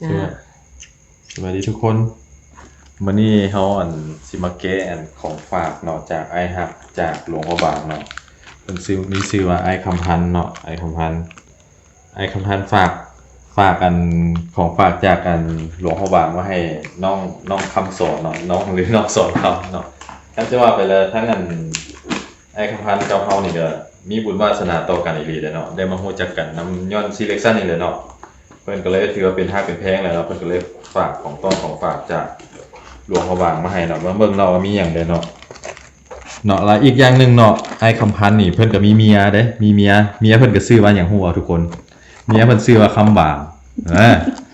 ສະບາຍ ສະບາຍດີທຸກຄົນ. ມື້ນີ້ເຮົາ ອັນ ຊິມາແກະ ອັນ ຂອງຝາກເນາະ ຈາກອ້າຍຮັກ ຈາກຫຼວງພະບາງເນາະ. ເພິ່ນຊື່ ມີຊື່ວ່າອ້າຍຄຳພັນເນາະ ອ້າຍຄຳພັນ. ອ້າຍຄຳພັນຝາກ ຝາກ ອັນ ຂອງຝາກຈາກ ອັນ ຫຼວງພະບາງມາໃຫ້ນ້ອງ ນ້ອງຄຳສອນເນາະ ນ້ອງ ຫຼື ນ້ອງສອນຄຳເນາະ. ຄັນຈະວ່າໄປແລ້ວ ທັງ ອັນ ອ້າຍຄຳພັນກັບເຮົານີ້ກໍມີບຸນວາສະໜາຕໍ່ກັນອີ່ຫຼີເດ້ເນາະ ໄດ້ມາຮູ້ຈັກກັນນຳຍ້ອນຊີເລັກຊັນນີ້ແຫຼະເນາະ. ເພິ່ນກໍເລີຍຖືວ່າເປັນຮັກເປັນແພງແລ້ວເນາະ ເພິ່ນກໍເລີຍຝາກຂອງຕ້ອນຂອງຝາກຈາກຫຼວງພະບາງມາໃຫ້ເນາະ. ມາເບິ່ງເນາະວ່າມີຫຍັງແດ່ເນາະ ເນາະ. ແລ້ວອີກຢ່າງໜຶ່ງເນາະ ອ້າຍຄຳພັນນີ້ເພິ່ນກໍມີເມຍເດ້ ມີເມຍ ເມຍເພິ່ນກໍຊື່ວ່າຫຍັງຮູ້ບໍ່ທຸກຄົນ? ເມຍເພິ່ນຊື່ວ່າຄຳບາງ. ເອີ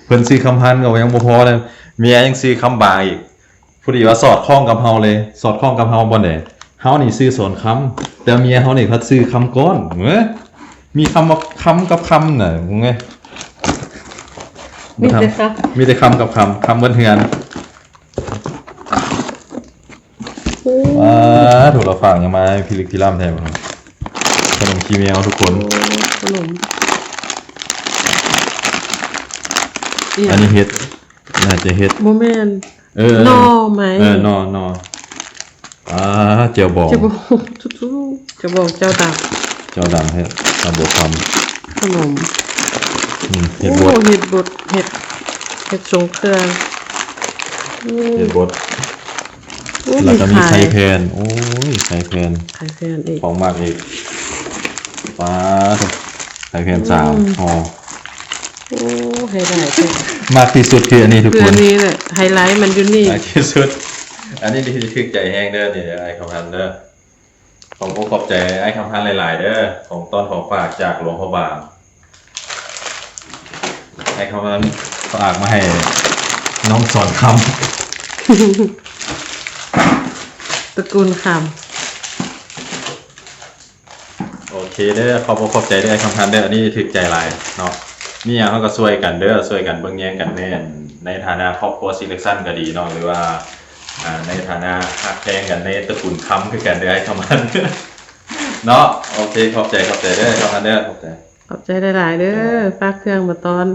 ເພິ່ນຊື່ຄຳພັນກໍຍັງບໍ່ພໍເດ້ ເມຍຍັງຊື່ຄຳບາງອີກ. ພໍດີວ່າສອດຄ່ອງກັບເຮົາເລີຍ ສອດຄ່ອງກັບເຮົາບ່ອນໃດ? ເຮົານີ້ຊື່ສອນຄຳ ແຕ່ເມຍເຮົານີ້ພັດຊື່ຄຳກ້ອນ. ເອີ ມີຄຳວ່າຄຳກັບຄຳນະ ເອີ ມີແຕ່ຄຳ ມີແຕ່ຄຳກັບຄຳ ຄຳເບິດເຮືອນ. ໂອ້ ວ້າ ໂທລະຝາກຫຍັງມາພິລຶກພິລຳແທ້ ຂະໜົມຂີ້ແມວທຸກຄົນ. ໂອ້ ຂະໜົມ ອັນນີ້ເຫັດ ໜ້າຈະເຫັດ ບໍ່ແມ່ນ ເອີ ໜໍ່ໄມ້ ເອີ ໜໍ່ ໜໍ່. ອ່າ ແຈ່ວບອງ ແຈ່ວບອງ ແຈ່ວບອງ ເຈົ້າດຳ ເຈົ້າດຳເຮັດ ເຈົ້າບວກຄຳ ຂະໜົມ ອືມ ເຫັດບົດ ໂອ້ ເຫັດບົດ ເຫັດ ເຫັດຊົງເຄື່ອງ ໂອ້ ເຫັດບົດ ໂອ້ ແລ້ວກໍມີໄຂ່ ໄຂ່ແຜ່ນ ໂອ້ຍ ໄຂ່ແຜ່ນ ໄຂ່ແຜ່ນອີກ ຂອງໝາກອີກ ປາດ ໄຂ່ແຜ່ນສາມ ອືມ ຫໍ່. ໂອ້ ໃຫ້ໄດ້ແທ້ ມັກທີ່ສຸດຄືອັນນີ້ທຸກຄົນ ຄືອັນນີ້ແຫຼະ ໄຮໄລມັນຢູ່ນີ້ ມັກທີ່ສຸດ. ອັນນີ້ທີ່ຖືກໃຈແຮງເດີ ນີ້ເດີ ອ້າຍຄຳພັນເດີ. ຂອບອົກຂອບໃຈອ້າຍຄຳພັນຫຼາຍໆເດີ ຂອງຕ້ອນຂອງຝາກຈາກຫຼວງພະບາງ. ອ້າຍຄຳພັນຝາກມາໃຫ້ນ້ອງສອນຄຳ ຕະກູນຄຳ. ໂອເຄເດີ ຂອບອົກຂອບໃຈເດີ ອ້າຍຄຳພັນເດີ ອັນນີ້ຖືກໃຈຫຼາຍເນາະ. ມີຫຍັງເຮົາກໍຊ່ວຍກັນເດີ ຊ່ວຍກັນເບິ່ງແຍງກັນແດ່ ໃນຖານະຄອບຄົວຊີເລັກຊັນກໍດີເນາະ ຫຼືວ່າ ອ່າ ໃນຖານະຮັກແພງກັນໃນຕະກູນຄຳຄືກັນເດີ ອ້າຍຄຳພັນເນາະ. ໂອເຄ ຂອບໃຈ ຂອບໃຈເດີ ຄຳພັນເດີ ຂອບໃຈ ຂອບໃຈຫຼາຍໆເດີ ຝາກເຄື່ອງມາຕ້ອນ.